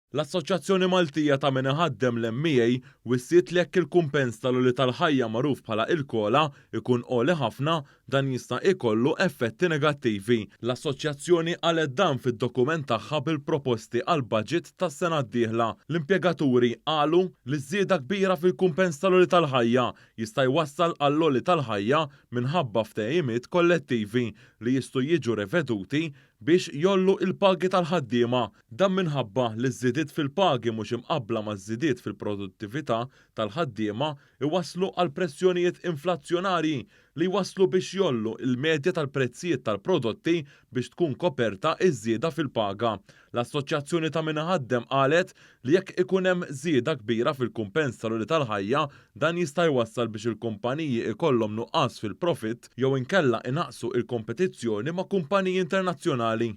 L-Assoċjazzjoni Maltija ta' Min Iħaddem l-MEA wissiet li jekk il-kumpens tal-għoli tal-ħajja magħruf bħala il-COLA ikun għoli ħafna, dan jista' ikollu effetti negattivi. L-Assoċjazzjoni qalet dan fid-dokument tagħha bil-proposti għall-budget tas-sena d-dieħla. L-impjegaturi qalu li żieda kbira fil-kumpens tal-għoli tal-ħajja jista' jwassal għall-għoli tal-ħajja minħabba ftehimiet kollettivi li jistgħu jiġu reveduti biex jgħollu il-pagi tal-ħaddiema. Dan minħabba li żidiet fil-pagi mhux imqabbla ma' żidiet fil-produttività tal-ħaddiema iwasslu għal pressjonijiet inflazzjonarji li jwasslu biex jgħollu il-medja tal-prezzijiet tal-prodotti biex tkun koperta iż-żieda fil-paga. L-Assoċjazzjoni ta' Min Iħaddem qalet li jekk ikun hemm żieda kbira fil-kumpens tal-għoli tal-ħajja, dan jista' jwassal biex il-kumpaniji ikollhom nuqqas fil-profitt jew inkella inaqsu il-kompetizzjoni ma' kumpaniji internazzjonali.